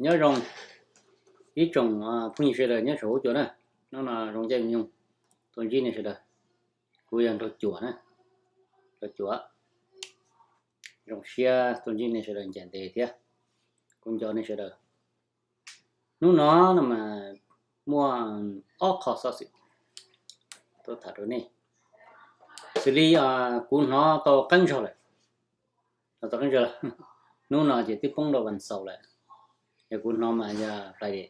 Nyob zoo ib tsoom phooj ywg sawv daws nyob saum huab cua na. Hnub no zoo caij nyoog tuaj ntsib nej sawv daws. Kuv yog Nraug Cuam na, Nraug Cuam. Zoo siab tuaj ntsib nej sawv daws ncaim ntev thiab. Kuv nco nej sawv daws. Hnub no no mas muaj ob qho xov xwm tuaj tham rau nej. Xws li kuv hnov tau qeeb zog lawm, hnov tau qeeb zog lawm. Hnub no ces twb poob rau vas xaus lawm, yog kuv hnov mas yog Friday.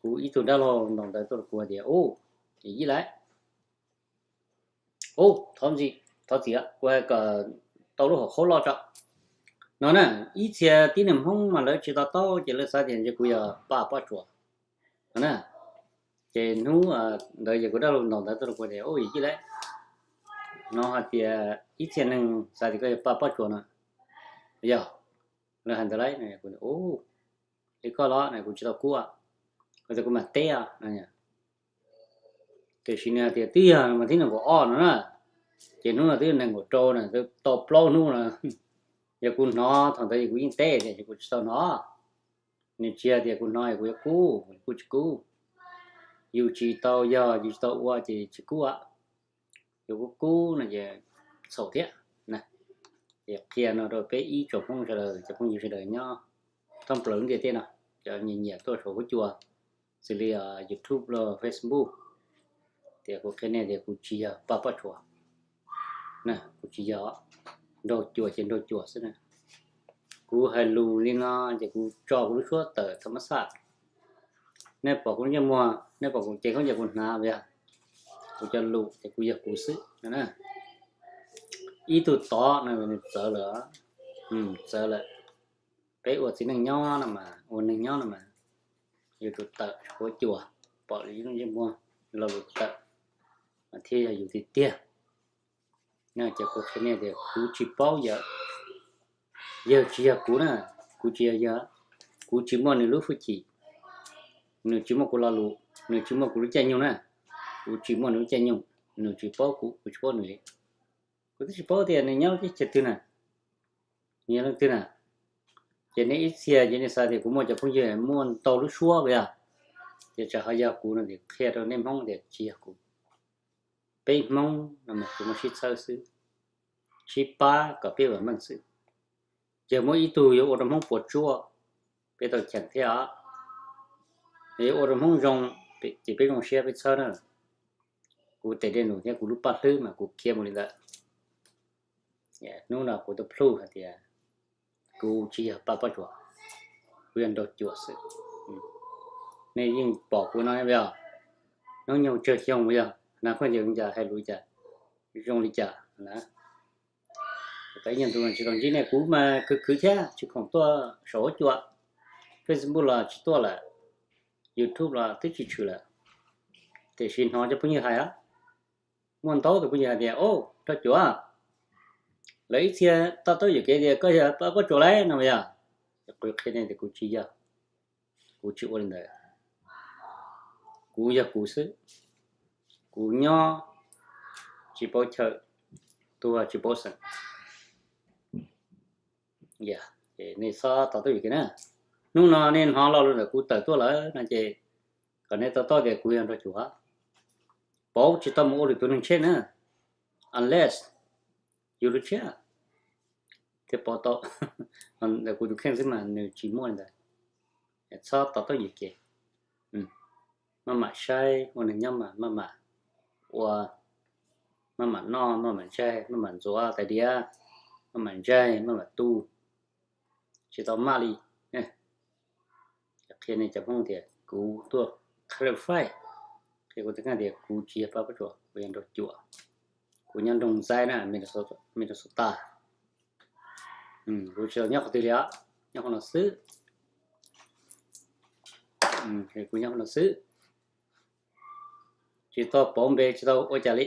Kuv ib tug dab laug ntaus ntawv tuaj rau kuv tias, ub, ib lawm, ub, thov txim, kuv hais kom tau lub hom qhaub loj tso no na. Ib txhia tib neeg Hmoob mas lawv tsis to taub ces lawv xav tias ntshe kuv yog Paj Pob Tsuas no na. Ces hnub ntawd ces kuv dab laug ntaus ntawv tuaj rau kuv tias, ub, ib lawm, no hais tias ib txhia neeg xav tias koj yog Paj Pob Tsuas no. Yog, lawv hais ntawd lauj. Ub, li koj los? Kuv tsis tau kub, kuv tias kuv mam teb no. Tiam sis nws hais tias twb yog mas thib nees nkaum ob no na, ces hnub no twb yog nees nkaum rau na, twb tau plaub hnub no. Yog kuv hnov thaum ntawd kuv yeej teb tias kuv tsis tau hnov. Nws tsis hais tias kuv hnov kuv yuav kub, kuv tsis kub. Yus tsis tau yog, yus tsis tau ua ces tsis kub. Yus kub kub no ces txhaum thiab. Ces qhia no rau peb ib tsoom Hmoob sawv daws, cov phooj ywg sawv daws nyob thoob plaws lub ntiaj teb no, cov nyiam nyiam tuaj saum huab cua, xws li YouTube los Facebook, tias kuv qhia nej tias kuv tsis yog Paj Pob Tsuas. Kuv tsis yog, Nraug Cuam ces Nraug Cuam xwb na. Kuv hais lus li no ces kuv tso kuv lub suab tawm tha mab xaj. Nej pom kuv lub ntsej muag, nej pom kuv cev khaub ncaws kuv hnav, yog kuv cov lus ces kuv yog kuv xwb no na. Ib tug tod no nws txawv lawm, txawv lawm. Peb ua txiv neej nyob no mas, ua neeg nyob no mas, yuav tsum tawm huab cua, pom lub ntsej muag, lo lus tawm mas thiaj yog yus tiag tiag. Ces kuv qhia nej tias kuv tsis paub yawg, yawg tsis yog kuv na, kuv tsis yog yawg, kuv tsis muaj nws lub hwj chim, nws tsis muaj kuv lo lus, nws tsis muaj kuv lub caij nyoog na, kuv tsis muaj nws lub caij nyoog, nws tsis paub kuv, kuv tsis paub nws li. Kuv twb tsis paub tias nws nyob lub teb chaws twg na, nws yog leej twg na. Ces nej ib txhia ces nej xav tias kuv muaj cov phooj ywg muaj ntau lub suab puas yog? Ces tsam ho yog kuv no ces qhia rau nej Hmoob tias tsis yog kuv. Peb Hmoob no mas tsuas muaj sib txhawb xwb, sib pab kom peb vam meej xwb. Yog muaj ib tug yuav ua rau Hmoob puas tsuaj, peb tau cheem thiab os. Yog yuav ua rau Hmoob zoo, ces peb zoo siab peb txhawb na. Kuv tes dej num thiab kuv lub paj hlwb mas kuv khiav mus li ntawd. Hnub no kuv tau plhuj hais tias kuv tsis yog Paj Pob Tsuas, kuv yog Nraug Cuam xwb. Nej yeej pom kuv no yog hnub nyoog tsawg xyoo yog na, koj ces cas hais lus cas zoo li cas na. Tau ib nyuag ntu tsis tau ntsib nej, kuv mas khwv khwv thiab tsis khoom tuaj saum huab cua, Facebook los tsis tuaj lawm, YouTube los twb tsis tshwm lawm. Tiam sis hnov cov phooj ywg hais, muaj ntau tus phooj ywg hais tias, o, Nraug Cuam, lawv ib txhia to taub yuam kev tias koj yog Paj Pob Tsuas lauj no yog. Kuv qhia nej tias kuv tsis yog, kuv tsis ua li ntawd. Kuv yog kuv xwb, kuv nyob tsis paub chaw, tuag tsis paub xeem. Nej txhob to taub yuam kev na. Hnub no nej hnov lo lus ntawm kuv tawm tuaj lawm no ces kom nej to taub tias kuv yog Nraug Cuam. Paub tsis tau mus ua lwm tus neeg tshiab na, unless yus lub tshiab thiaj paub tau. Ntawm kuv tus kheej xwb mas nws tsis muaj li ntawd. Txhob to taub yuam kev. Maj mam saib, ua neeg nyob mas maj mam ua, maj mam noj, maj mam ntsaig, maj mam ntxuav tais diav, maj mam ntsaig, maj mam tu, tsis tau maj li. Qhia nej cov Hmoob tias kuv tuaj clarify, qhia kuv tias kuv tsis yog Paj Pob Tsuas, kuv yog Nraug Cuam. Kuv nyob nroog Ntxaib na, Minnesota. Kuv tsis tau nyob qhov twg li os, nyob qhov no xwb. Kuv nyob qhov no xwb, tsis tau pauv npe, tsis tau ua cas li,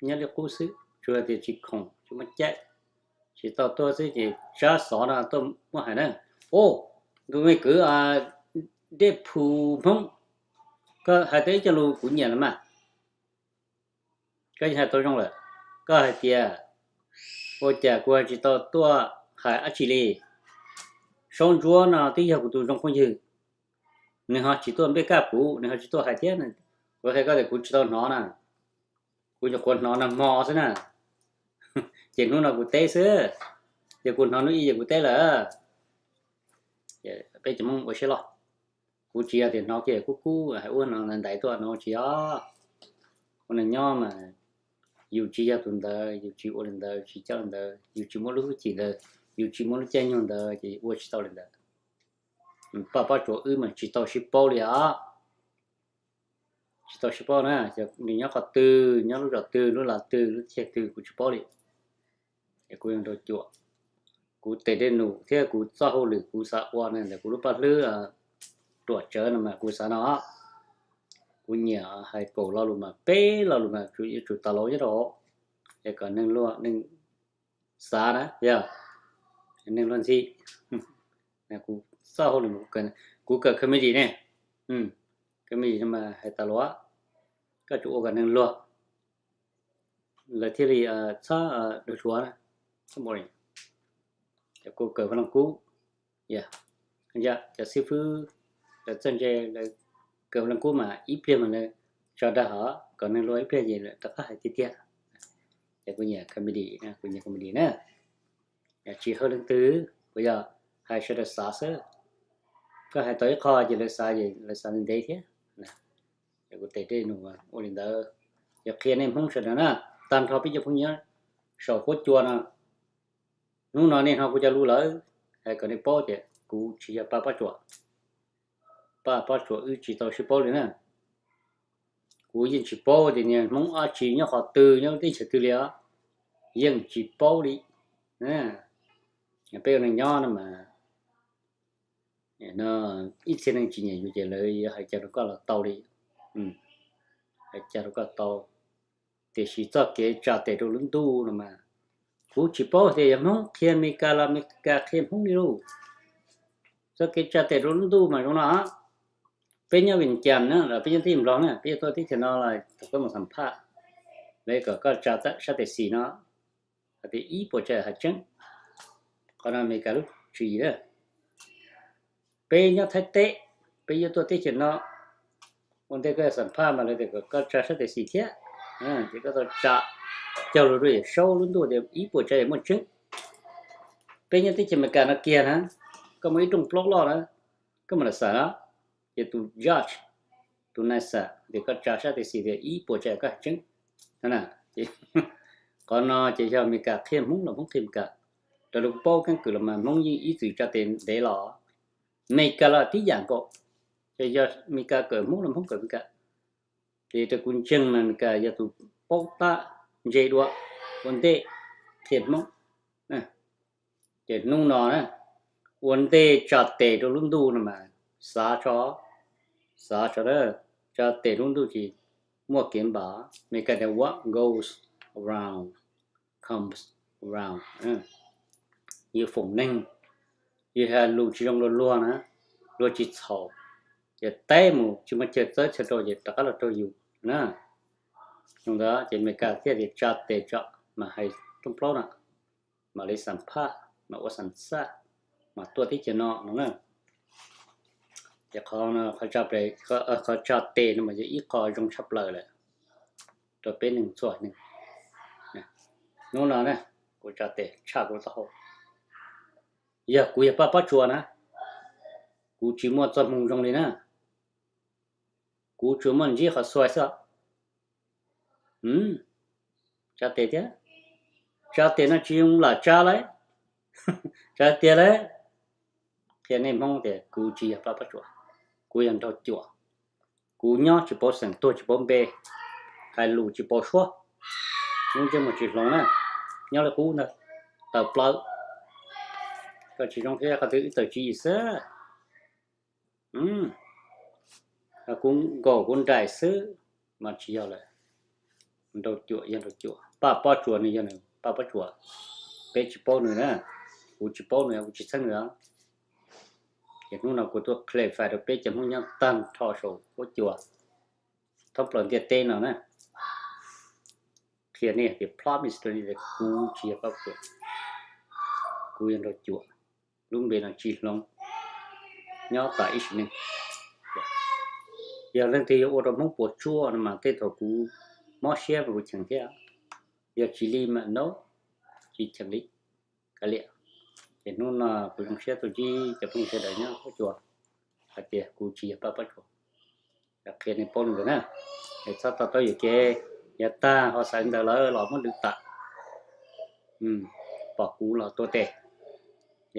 nyob li qub xwb, tsuas tias tsis khoom tsis muaj caij, tsis tau tuaj xwb ces tsab xov no tuaj muab hais na. O, tus me kwv Dej Phu Hmoob, koj hais tau ib co lus kuv nyiam los mas. Koj yeej hais tau zoo lawm. Koj hais tias, ua cas kuv tsis tau tuaj hais dab tsi li? Saub Ntsuab no twb yog kuv tus zoo phooj ywg, nws ho tsis tuaj npej kaj kuv, nws ho tsis tuaj hais thiab. Kuv qhia koj tias kuv tsis tau hnov na, kuv nyuam qhuav hnov nag hmo xwb na, ces hnub no kuv teb xwb, yog kuv hnov hnub ib ces kuv teb lawm. Peb cov Hmoob ua siab loj, kuv tsis yog tias hnov kiag kub kub hais ua no ntaiv tuaj no tsis yog. Ua neeg nyob mas yus tsis yog tus ntawd, yus tsis ua li ntawd, tsis coj li ntawd, yus tsis muaj lub hwj chim ntawd, yus tsis muaj lub caij nyoog ntawd ces ua tsis tau li ntawd. Paj Pob Tsuas wb mas tsis tau sib paub li os. Tsis tau sib paub na, nws nyob qhov twg, nyob lub zos twg, lub lav twg, lub teb chaws twg kuv tsis paub li. Es kuv yog nraug cuam, kuv tes dej num thiab kuv txoj hauj lwm kuv xav ua na ntawm kuv lub paj hlwb ruam tsawv no mas kuv xav no, kuv nyiam hais kaum lo lus mas peb lo lus mas yuav tsum tas laus nyob rau hauv, es kom neeg luag, neeg xav na yog neeg luag ntxhi. Kuv txoj hauj lwm, kuv kawm comedy ne, comedy no mas hais tas laus, koj tsum ua kom neeg luag, lawv thiaj li txhob dhuav hluas, txhob boring. Ces kuv kawm Vaj Leej Kub, cov xib fwb lawv txawj ntse, lawv kawm Vaj Leej Kub mas ib pliag mas lawv tso dag hov kom neeg luag ib pliag ces lawv rov qab hais tiag tiag. Ces kuv nyiam comedy, kuv nyiam comedy na. Tsis hawj leej twg, kuv yog hais sawv daws xav xwb. Koj hais tau ib qho ces lawv xav, ces lawv xav ntev thiab. Ces kuv tes dej num ua li ntawd, yog qhia nej Hmoob sawv daws na, tag nrho peb cov phooj ywg saum huab cua no, hnub no nej hnov kuv cov lus lawm, hais kom nej paub tias kuv tsis yog Paj Pob Tsuas. Paj Pob Tsuas wb tsis tau sib paub li na. Kuv yeej tsis paub tias niag Hmoob dab tsi nyob qhov twg, nyob teb chaws twg li os, yeej tsis paub li. Peb ua neeg nyob no mas ib txhia neeg tsis nyiam yus ces lawv yuav hais cas rau koj los tau li, hais cas rau koj tau. Tiam sis txoj kev tsa tes rau lub ntuj no mas, kuv tsis paub tias yog Hmoob qhia Amelikas los Amelikas qhia Hmoob li lauj. Txoj kev tsa tes rau lub ntuj mas zoo no, peb nyob Vias Cas na los peb nyob teb chaws Nplog na, peb yuav tuaj teb chaws no los thaum koj mus xam phaj, lawv kom koj tsa sab tes xis no, hais tias ib puas tsa hais tseeb. Qhov no Amelikas lub tswv yim na. Peb nyob Thaib teb, peb yuav tuaj teb chaws no, ua ntej koj xam phaj mas lawv tias kom koj tsa sab tes xis thiab, ces koj tau tsa cog lus rau yawm saub lub ntuj tias ib puas tsa yog muaj tseeb. Peb nyob teb chaws Amelikas no kiag na, koj muaj ib rooj plaub loj na, koj mus lam xam na, ces tus judge, tus nais xam tias koj tsa sab tes xis tias ib puas tsa koj hais tseeb. Qhov no ces yog Amelikas qhia Hmoob los Hmoob qhia Amelikas. Raws li kuv paub keeb kwm los mas Hmoob yeej ib txwm tsa tes ntev los, Amelikas los tib yam nkaus. Ces yog Amelikas kawm Hmoob los Hmoob kawm Amelikas. Ces raws kuv ntseeg mas Amelikas yog tus paub tab ntse dua, ua ntej qhia Hmoob. Ces hnub no na, ua ntej tsa tes rau lub ntuj no mas xav tso, xav tso, tsa tes rau lub ntuj ces muaj kev npam. Amelikas tias what goes around comes around. Yus foom neeg, yus hais lus tsis zoo rau luag na, luag tsis txhaum, ces teb mus tsis muaj chaw txawb chaw rau ces rov qab los raug yus na. Zoo ntawd ces Amelikas thiaj tias tsa tes tso, mas hais rooj plaub no, mam li xam phaj, mam ua xam xaj, mam tuaj teb chaws no no na. Ces qhov tsa tes no mas yog ib qho zoo tshaj plaws lawm rau peb neeg txhua neeg. Hnub no na, kuv tsa tes tshaj kuv taub hau. Yog kuv yog Paj Pob Tsuas na, kuv tsis muaj txoj hmoo zoo li na. Kuv tsuas muaj ntsib qhov xuav xwb. Tsa tes thiab. Tsa tes no tsis zoo lam tsa lauj. Tsa tiag lauj. Qhia nej Hmoob tias kuv tsis yog Paj Pob Tsuas, kuv yog nraug cuam. Kuv nyob tsis paub xeem, tuag tsis paub npe, hais lus tsis paub suab, lub ntsej muag tsis hloov na, nyob li qub ntag, tawm plaws. Koj tsis zoo thiab qhov twg wb tawm tswv yim xwb. Kuv nkaum kuv nraim xwb mas tsis yog lawm. Nraug cuam yog nraug cuam, Paj Pob Tsuas nws yog nws Paj Pob Tsuas, peb tsis paub nws na, kuv tsis paub nws, kuv tsis txheeb nws. Ces hnub no kuv tuaj clarify rau peb cov Hmoob nyob tag nrho saum huab cua thoob plaws ntiaj teb no na, qhia nej tias plot mystery tias kuv tsis yog Paj Pob Tsuas, kuv yog nraug cuam. lub npe no tsis hloov, nyob tas ib sim neej. Yog leej twg yuav ua rau Hmoob puas tsuaj no mas tej thaum kuv mob siab mas kuv cheem thiab, yog tsis li mas no, tsis cheem li, kav liam. Ces hnub no kuv zoo siab tuaj ntsib cov phooj ywg sawv daws nyob Pob Tsuas hais tias kuv tsis yog Paj Pob Tsuas, qhia nej paub li ntawd na, es txhob to taub yuam kev, yav tag ho xav li ntawd lawm los muab lwv tas. Pom kuv los tua tes,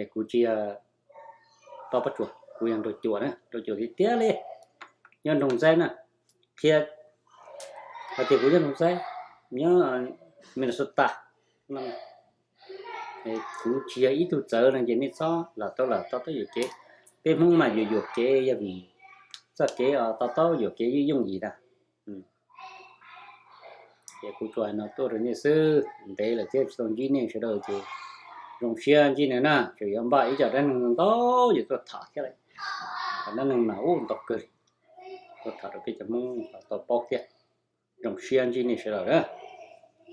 es kuv tsis yog Paj Pob Tsuas, kuv yog Nraug Cuam na, Nraug Cuam tiag tiag li, nyob Nroog Ntxaib na, qhia hais tias kuv nyob Nroog Ntxaib, nyob Minnesota no. Kuv tsis yog ib tug txawv no ces nej txhob lam tau lam to taub yuam kev. Peb Hmoob mas yuam yuam kev yog vim txoj kev to taub yuam kev yooj yim na. Ces kuv tsuas hais no tuaj rau nej xwb, ntev lawm thiab tsis tau ntsib nej sawv daws ces zoo siab ntsib nej na, tseem yuav npaj ib co dab neeg ntau yuav tuaj tham thiab lawm. Cov dab neeg mas ub ntau kawg li, tuaj tham rau peb cov Hmoob tau paub thiab. Zoo siab ntsib nej sawv daws na,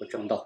ua tsaug ntau.